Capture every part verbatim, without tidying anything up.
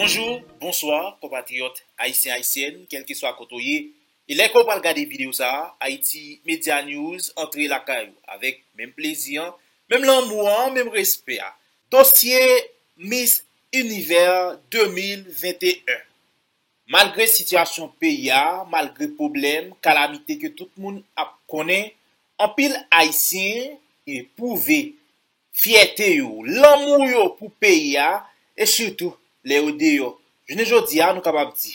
Bonjou, bonswa, konpatriyòt ayisyen, ayisyèn, kèlkeswa kote w ye. E lè ke w pral gade videyo sa a, Haiti Media News antre lakay ou avèk menm plezi an, menm lanmou an, menm respè a. Dosye Miss Univers de mil venteyen. Malgre sitiyasyon peyi a, malgre pwoblèm, kalamite ke tout moun ap konnen, anpil Ayisyen epwouve fyète yo, lanmou yo pou peyi a, e sitou lè yo deyò. Jounen jodi a, nou kapab di,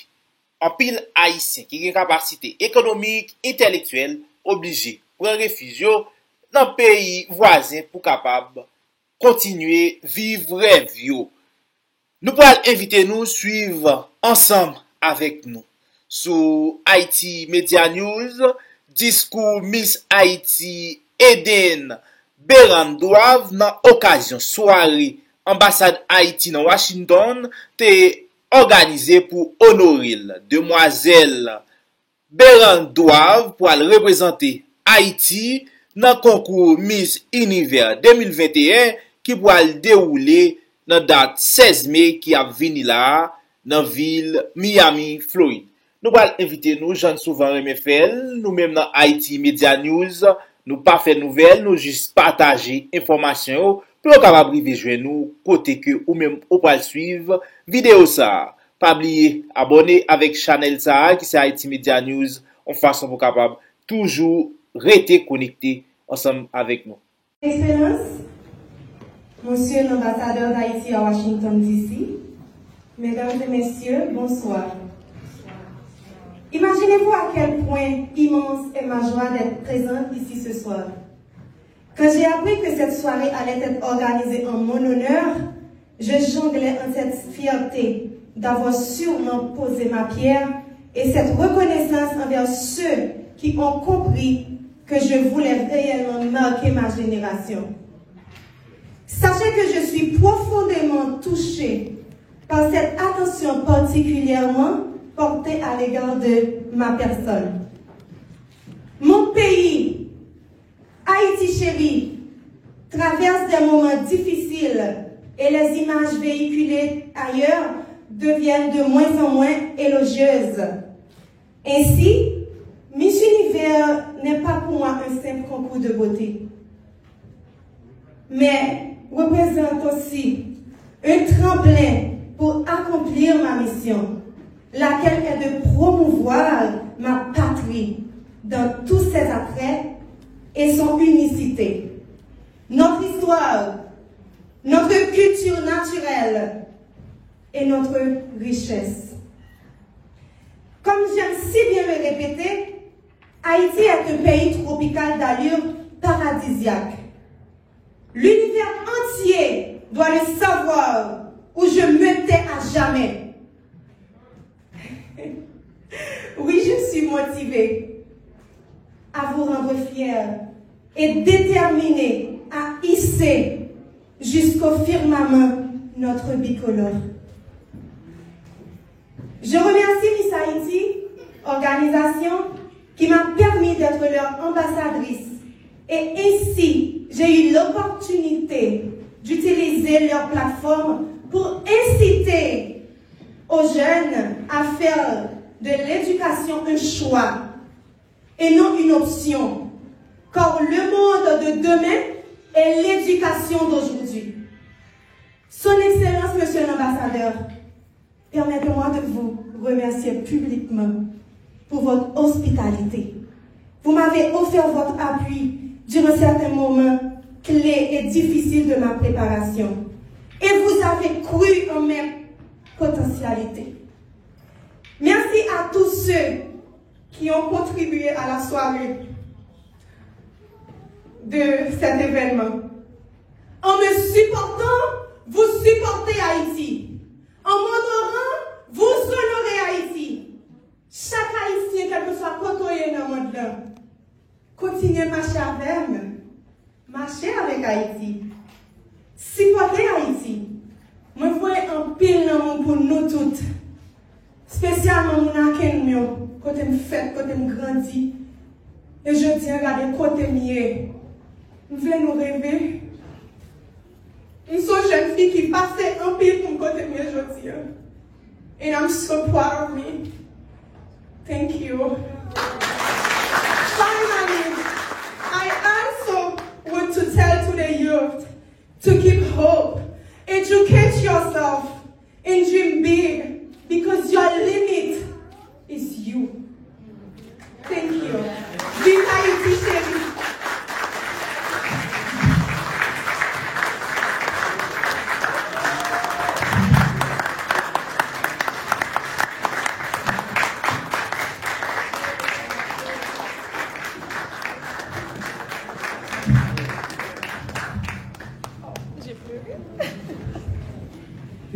anpil Ayisyen ki gen kapasite ekonomik, entèlektyèl, oblije pran refij yo nan peyi vwazen pou kapab kontinye viv rèv yo. Nou pral envite nou swiv ansanm avèk nou sou Haiti Media News, diskou Miss Haiti Eden Berandoive nan okazyon sware Anbasad Ayiti nan Washington te òganize pou onore l. Demwazèl Berandoive pral reprezante Ayiti nan konkou Miss Univers de mil venteyen ki pral dewoule nan dat sèz me ki ap vini la a nan vil Miami, Florid. Nou pral envite nou, jan n souvan renmen fè l, nou menm nan Haiti Media News, nou pa fè nouvèl, nou jis pataje enfòmasyon yo pou yo kapab rive jwenn ou kote ke ou menm ou pral swiv videyo sa a. Pa bliye abòne avèk chanèl sa a ki se Haiti Media News, yon fason pou kapab toujou rete konekte ansanm avèk nou. Excellence, Monsieur l'ambassadeur d'Haïti à Washington, D C, Mesdames et Messieurs, bonsoir. Imaginez-vous à quel point immense est ma joie d'être présente ici ce soir. Quand j'ai appris que cette soirée allait être organisée en mon honneur, je jonglais entre cette fierté d'avoir sûrement posé ma pierre et cette reconnaissance envers ceux qui ont compris que je voulais réellement marquer ma génération. Sachez que je suis profondément touchée par cette attention particulièrement portée à l'égard de ma personne. Mon pays, Haïti chérie, traverse des moments difficiles et les images véhiculées ailleurs deviennent de moins en moins élogieuses. Ainsi, Miss Univers n'est pas pour moi un simple concours de beauté, mais représente aussi un tremplin pour accomplir ma mission, laquelle est de promouvoir ma patrie dans tous ses attraits et son unicité. Notre histoire, notre culture naturelle et notre richesse. Comme j'aime si bien le répéter, Haïti est un pays tropical d'allure paradisiaque. L'univers entier doit le savoir ou je me tais à jamais. Oui, je suis motivée à vous rendre fiers et déterminée à hisser jusqu'au firmament notre bicolore. Je remercie Miss Haïti, organisation qui m'a permis d'être leur ambassadrice, et ainsi j'ai eu l'opportunité d'utiliser leur plateforme pour inciter aux jeunes à faire de l'éducation un choix et non une option, car le monde de demain est l'éducation d'aujourd'hui. Son Excellence, Monsieur l'Ambassadeur, permettez-moi de vous remercier publiquement pour votre hospitalité. Vous m'avez offert votre appui durant certains moments clés et difficiles de ma préparation. Et vous avez cru en mes potentialités. Merci à tous ceux qui ont contribué à la soirée de cet événement. En me supportant, vous supportez Haïti. En m'honorant, vous honorez Haïti. Chak Ayisyen, kèlkeswa kote w ye nan mond lan, kontinye mache avè m. Mache avèk Ayiti. Sipòte Ayiti. Mwen voye anpil lanmou pou nou tout. Espesyalman moun Aken m yo, kote m fèt, kote m grandi. E jodi a, gade kote m ye. M vle nou reve. M se yon jèn fi ki pase anpil pou m kote m ye jodi a. And I'm so proud of me. Thank you. Finally, I also want to tell to the youth to keep hope, educate yourself, and dream big because your limit is you. Thank you. Viv Ayiti cheri!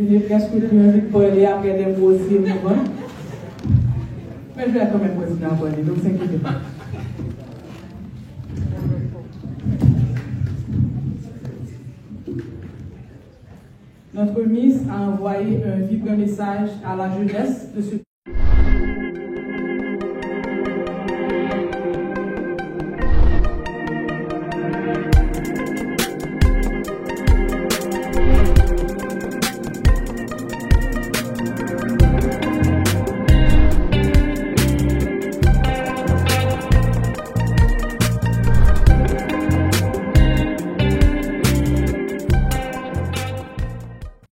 Vini prèske pi anvi pale apre lè Rosie mouvan. Men jwè kanmenm Rosie nan pale, donk se enkyete pa. Notre Miss a envoyé un vibrant message à la jeunesse de ce